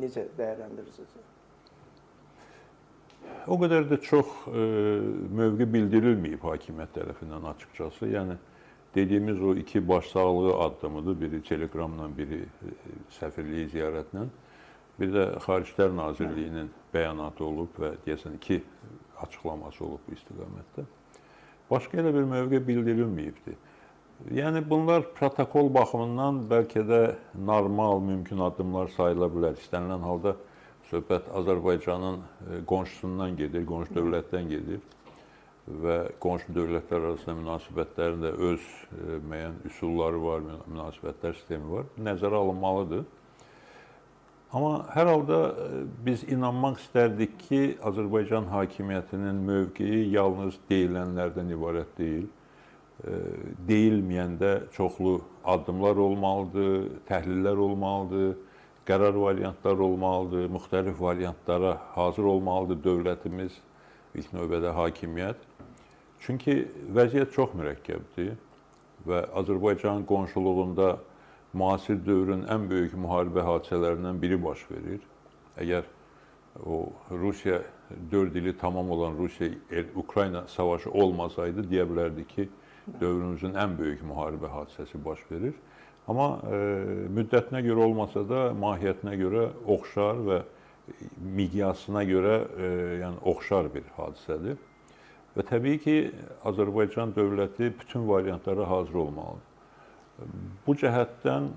necə dəyərləndirirsiniz? O qədər də çox mövqe bildirilməyib hakimiyyət tərəfindən açıqcası. Yəni dediyimiz o iki başsağlığı addımıdır. Biri Telegramla, biri səfirliyi ziyarətlə. Bir də Xariclər Nazirliyinin bəyanatı olub və deyəsən iki açıqlaması olub bu istiqamətdə. Başqa elə bir mövqe bildirilməyibdir. Yəni bunlar protokol baxımından bəlkə də normal, mümkün addımlar sayıla bilər. İstənilən halda söhbət Azərbaycanın qonşusundan gedir, qonşu dövlətdən gedir və qonşu dövlətlər arasında münasibətlərin də öz müəyyən üsulları var, münasibətlər sistemi var. Nəzərə alınmalıdır. Amma hər halda biz inanmaq istərdik ki, Azərbaycan hakimiyyətinin mövqeyi yalnız deyilənlərdən ibarət deyil. Deyilməyəndə çoxlu addımlar olmalıdır, təhlillər olmalıdır, qərar variantları olmalıdır, müxtəlif variantlara hazır olmalıdır dövlətimiz, ilk növbədə hakimiyyət. Çünki vəziyyət çox mürəkkəbdir və Azərbaycan qonşuluğunda müasir dövrün ən böyük müharibə hadisələrindən biri baş verir. Əgər o Rusiya 4 ili tamam olan Rusiya-Ukrayna savaşı olmasaydı, deyə bilərdik ki, dövrümüzün ən böyük müharibə hadisəsi baş verir. Amma müddətinə görə olmasa da mahiyyətinə görə oxşar və miqyasına görə yəni oxşar bir hadisədir. Və təbii ki, Azərbaycan dövləti bütün variantlara hazır olmalıdır. Bu cəhətdən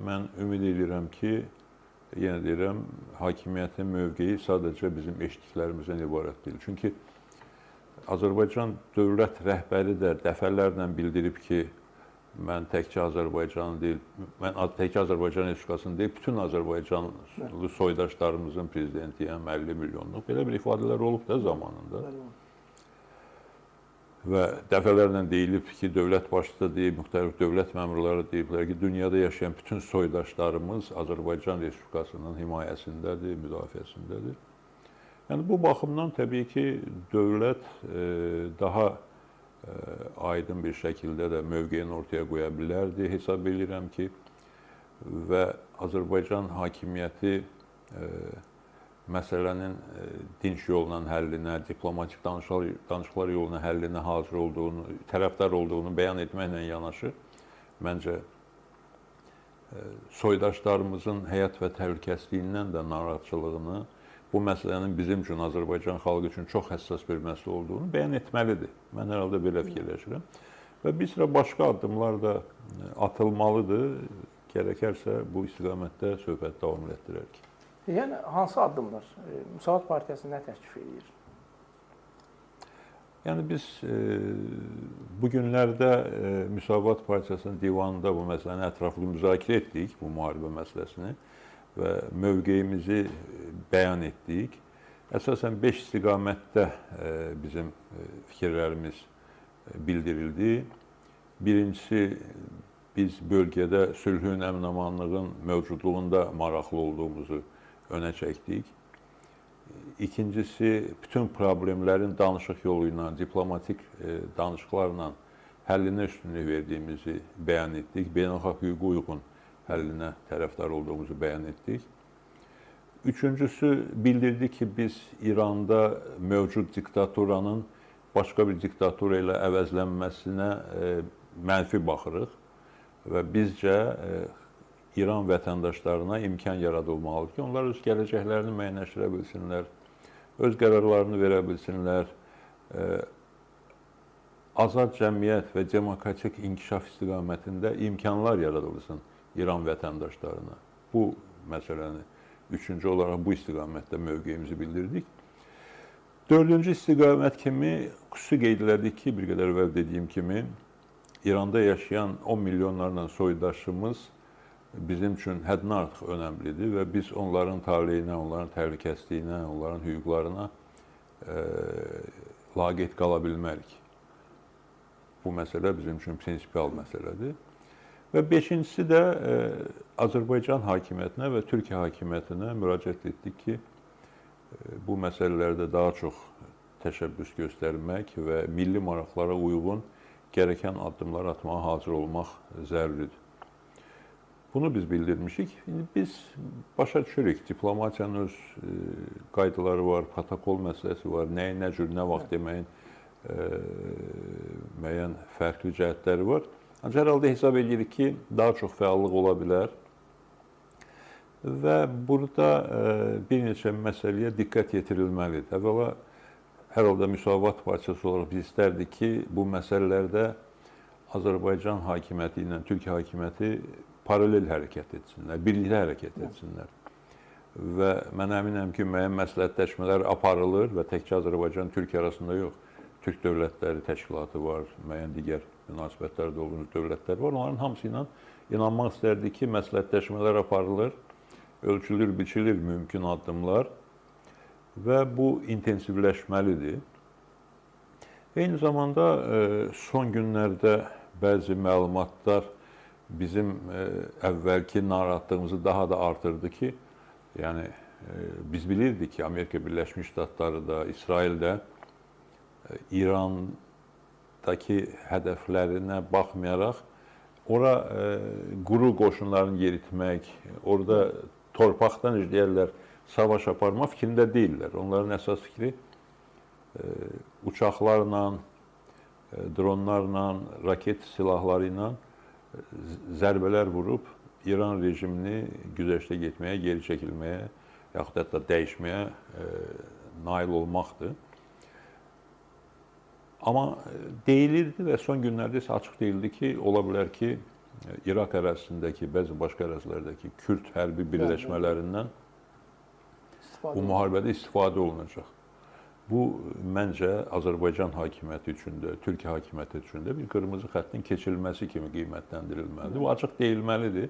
mən ümid edirəm ki, yenə deyirəm, hakimiyyətin mövqeyi sadəcə bizim eşitdiklərimizdən ibarət deyil. Çünki Azərbaycan dövlət rəhbəri də dəfələrlə bildirib ki, mən təkcə Azərbaycanı deyil, mən təkcə Azərbaycan Respublikasını deyil, bütün Azərbaycanlı soydaşlarımızın prezidentiyəm, 50 milyonluq. Belə bir ifadələr olub da zamanında. Və dəfələrlə deyilib ki, dövlət başçısı deyib, müxtəlif dövlət məmurları deyiblər ki, dünyada yaşayan bütün soydaşlarımız Azərbaycan Respublikasının himayəsindədir, müdafiəsindədir. Yəni bu baxımdan təbii ki, dövlət daha aydın bir şəkildə də mövqeyini ortaya qoya bilərdi, hesab edirəm ki, və Azərbaycan hakimiyyəti məsələnin dinc yolla həllinə, diplomatik danışıqlar yoluna həllinə hazır olduğunu, tərəfdar olduğunu bəyan etməklə yanaşı, məncə soydaşlarımızın həyat və təhlükəsizliyindən də narahatçılığını, bu məsələnin bizim üçün, Azərbaycan xalqı üçün çox həssas bir məsələ olduğunu bəyan etməlidir. Mən hər halda belə fikirləşirəm. Və bir sıra başqa addımlar da atılmalıdır. Gərəkərsə bu istiqamətdə söhbət davam etdirərik. Yəni, hansı addımlar? Müsavat Partiyası nə təklif edir? Yəni, biz bu günlərdə Müsavat Partiyasının divanında bu məsələni ətraflı müzakirə etdik, bu müharibə məsələsini və mövqeyimizi bəyan etdik. Əsasən 5 istiqamətdə bizim fikirlərimiz bildirildi. Birincisi, biz bölgədə sülhün, əmin-amanlığın mövcudluğunda maraqlı olduğumuzu önə çəkdik. İkincisi, bütün problemlərin danışıq yolu ilə, diplomatik danışıqlarla həllinə üstünlük verdiyimizi bəyan etdik. Beynəlxalq hüquqa uyğun həllinə tərəfdar olduğumuzu bəyan etdik. Üçüncüsü, bildirdik ki, biz İranda mövcud diktaturanın başqa bir diktatura ilə əvəzlənməsinə mənfi baxırıq və bizcə İran vətəndaşlarına imkan yaradılmalıdır ki, onlar öz gələcəklərini müəyyənləşdirə bilsinlər, öz qərarlarını verə bilsinlər, azad cəmiyyət və demokratik inkişaf istiqamətində imkanlar yaradılsın İran vətəndaşlarına. Bu məsələni üçüncü olaraq bu istiqamətdə mövqeyimizi bildirdik. Dördüncü istiqamət kimi xüsusi qeyd elədik ki, bir qədər əvvəl dediyim kimi, İranda yaşayan 10 milyonlarla soydaşımız bizim üçün həddindən artıq önəmlidir və biz onların taleyinə, onların təhlükəsizliyinə, onların hüquqlarına laqeyd qala bilmərik. Bu məsələ bizim üçün prinsipial məsələdir. Və beşincisi də Azərbaycan hakimiyyətinə və Türkiyə hakimiyyətinə müraciət etdik ki, bu məsələlərdə daha çox təşəbbüs göstərmək və milli maraqlara uyğun gərəkən addımlar atmağa hazır olmaq zəruridir. Bunu biz bildirmişik. İndi biz başa düşürük, diplomatiyanın öz qaydaları var, protokol məsələsi var, nəyi, nə cür, nə vaxt deməyin müəyyən fərqli cəhətləri var. Ancaq hər halda hesab edirik ki, daha çox fəallıq ola bilər. Və burada bir neçə məsələyə diqqət yetirilməlidir. Əvvəla, hər halda Müsavat Partiyası olaraq biz istərdik ki, bu məsələlərdə Azərbaycan hakimiyyəti ilə Türkiyə hakimiyyəti paralel hərəkət etsinlər, birlikdə hərəkət etsinlər. Və mən əminəm ki, müəyyən məsləhətləşmələr aparılır və təkcə Azərbaycan Türkiyə arasında yox, Türk Dövlətləri Təşkilatı var, müəyyən digər münasibətlərdə olduğumuz dövlətlər var. Onların hamısı ilə inanmaq istərdik ki, məsləhətləşmələr aparılır, ölçülür, biçilir mümkün addımlar və bu intensivləşməlidir. Eyni zamanda son günlərdə bəzi məlumatlar bizim əvvəlki narahatlığımızı daha da artırdı ki, yəni biz bilirdik ki, Amerika Birləşmiş Ştatları da, İsrail də İrandakı hədəflərinə baxmayaraq ora quru qoşunlarını yeritmək, orada torpaqdan deyərlər, savaş aparma fikrində deyillər. Onların əsas fikri uçaqlarla, dronlarla, raket silahları ilə zərbələr vurub İran rejimini güzəştə getməyə, geri çəkilməyə, yaxud hətta dəyişməyə nail olmaqdır. Amma deyilirdi və son günlərdə isə açıq deyildi ki, ola bilər ki, İraq ərazisindəki, bəzi başqa ərazilərdəki Kürd hərbi birləşmələrindən bu müharibədə istifadə olunacaq. Bu, məncə, Azərbaycan hakimiyyəti üçün də, Türkiyə hakimiyyəti üçün də bir qırmızı xəttin keçirilməsi kimi qiymətləndirilməlidir. Bu, açıq deyilməlidir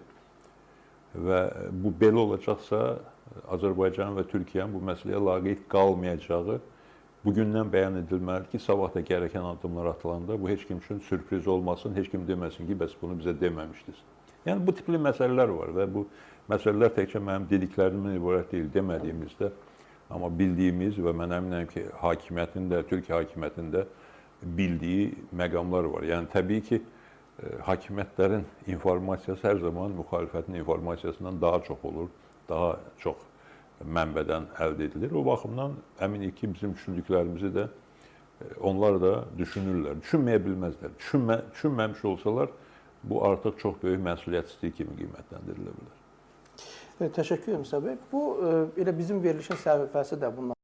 və bu belə olacaqsa, Azərbaycan və Türkiyənin bu məsələyə laqeyd qalmayacağı bugündən bəyan edilməlidir ki, sabah da gərəkən addımlar atılanda bu heç kim üçün sürpriz olmasın, heç kim deməsin ki, bəs bunu bizə deməmişdiniz. Yəni, bu tipli məsələlər var və bu məsələlər təkcə mənim dediklərimdən ibarət deyil, demədiyimizdə, amma bildiyimiz və mən əminəm ki, hakimiyyətin də, Türkiyə hakimiyyətinin də bildiyi məqamlar var. Yəni, təbii ki, hakimiyyətlərin informasiyası hər zaman müxalifətin informasiyasından daha çox olur, daha çox mənbədən əldə edilir. O baxımdan əminik ki, bizim düşündüklərimizi də onlar da düşünürlər. Düşünməyə bilməzlər. Düşünməmiş olsalar, bu artıq çox böyük məsuliyyətsizlik kimi qiymətləndirilə bilər. Təşəkkür edirəm, Musa bəy. Bu, elə bizim verilişin səhifəsi də bundan